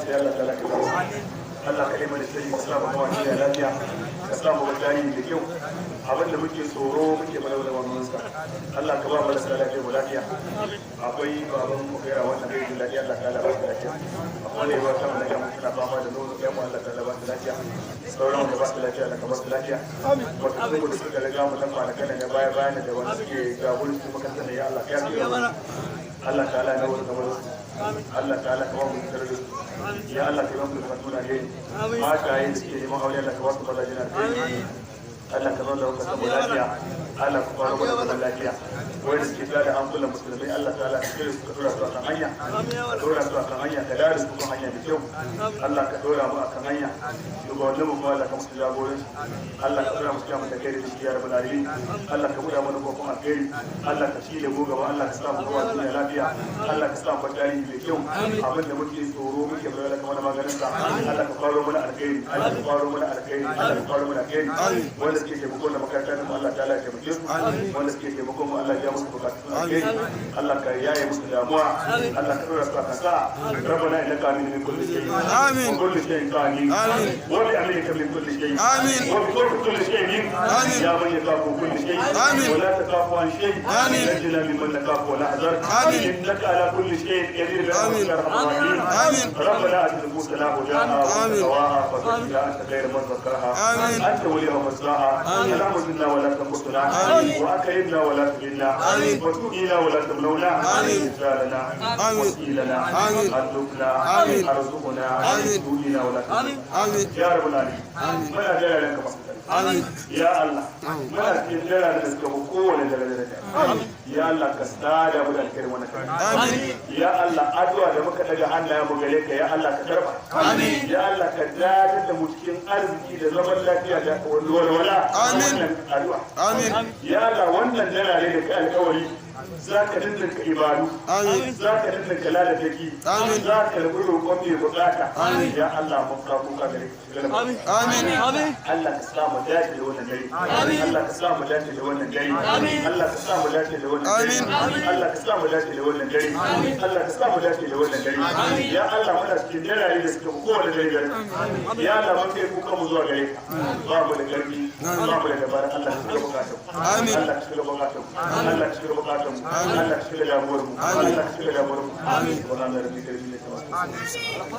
Sai Allah ta laka. Allah ka mana sai ka sa mu gama duniya lafiya, ka sa mu ga tarihi da kyau. Abin da muke tsoro muke mana wani wannan sa, Allah ka ba mu rasa lafiya mu lafiya. Akwai baban mu gaira wannan bai jin lafiya, Allah ta ba shi lafiya. Akwai ne wata mu daga mutuna fama da nono ɗayan mu, Allah ta ba su lafiya. Sauran wanda ba su lafiya, Allah ka ba su lafiya. Wata su da suka riga mu nan kwanakan da baya bayan da wanda suke ga gurin su makarantar da ya Allah ka yafe mana. Allah ta'ala ya wani kamar su. Allah ta'ala ka ba mu tare da su. Ya Allah, ka ba mu da tuna ne mata yin suke neman aure, Allah ka ba su mazaje na alheri. Allah ka zauna da samu lafiya. Allah ka fara mana zaman lafiya. Wanda suke tada hankulan musulmai, Allah ta'ala ka kire su, ka dora su akan hanya, ka dora su akan hanya, ka dare su kan hanya da kyau. Allah ka dora mu akan hanya. Shugabannin mu kuma Allah ka musu jagoranci. Allah ka dora musu kyamun da kai da shi, ya rabbal alamin. Allah ka buɗa mana kofin alheri. Allah ka shile mu gaba. Allah ka sa mu gaba duniya lafiya. Allah ka sa mu tarihi mai kyau. Abin da muke tsoro muke bayar da mana maganin sa. Allah ka faro mana alheri. Allah ka faro mana alheri. Allah ka faro mana alheri. Wanda suke taimako na makaranta mu, Allah ta'ala ya taimake su. Wanda suke taimako mu, Allah ya musu bukatu alheri. Allah ka yaye musu damuwa. Allah ka dora su akan sa'a. ربنا انك امين من كل شيء. آمين. وكل شيء قادر. آمين. وبأمرك من كل شيء. آمين. وبفوق كل شيء. آمين. يا من يخاف كل شيء. آمين. ولا تخاف عن شيء. آمين. نجنا ممن نخاف ونحذر. آمين. انك على كل شيء قدير. آمين. برحمتك يا ارحم الراحمين. آمين. ربنا ات نفوسنا هداها آمين. وتقواها فزكها، انت خير من زكاها. آمين. انت وليها ومولاها. آمين. اللهم زدنا ولا تنقصنا. آمين. واكرمنا ولا تهنا. آمين. وتؤتنا ولا تمنونا. آمين. رجالنا. آمين. وسيلنا. آمين. ارزقنا. آمين. ارزقنا. آمين. تؤتنا ولا تهنا. آمين. Ya rabbal alamin, muna jira ranka masu. آمين. Ya Allah, muna cikin jira da suka fi kowane dare daraja. Ya Allah, ka sada mu da alkhairin wannan kai. آمين. Ya Allah, addu'a da muka daga hannayen mu gare ka, ya Allah ka karba. آمين. Ya Allah, ka dadar da mu cikin arziki da zaman lafiya da walwala. آمين. Wannan addu'a. آمين. Ya Allah, wannan darare da kai alkawari za ka dindinka ibadu. آمين. Za ka dindinka lalataki. آمين. Za ka rabu roƙon mai bukata. آمين. Ya Allah, mun ka kuka gare ka. آمين. Allah ka sa mu dace da wannan dare. Allah ka sa mu dace da wannan dare. Allah ka sa mu dace da wannan dare. آمين. Allah ka sa mu dace da wannan dare. Allah ka sa mu dace da wannan dare. Ya Allah, muna cikin darare da suka fi kowane dare dare. Ya Allah, mun kai kuka mu zuwa gare ka. Ba mu da karfi, ba mu da dabara. Allah ka shiga bukatun. آمين. Allah ka shiga bukatun. Allah ka shiga bukatun mu. Allah ka shiga damuwar mu. Allah ka shiga damuwar mu. Subhana rabbika rabbil izzati amma yasifun.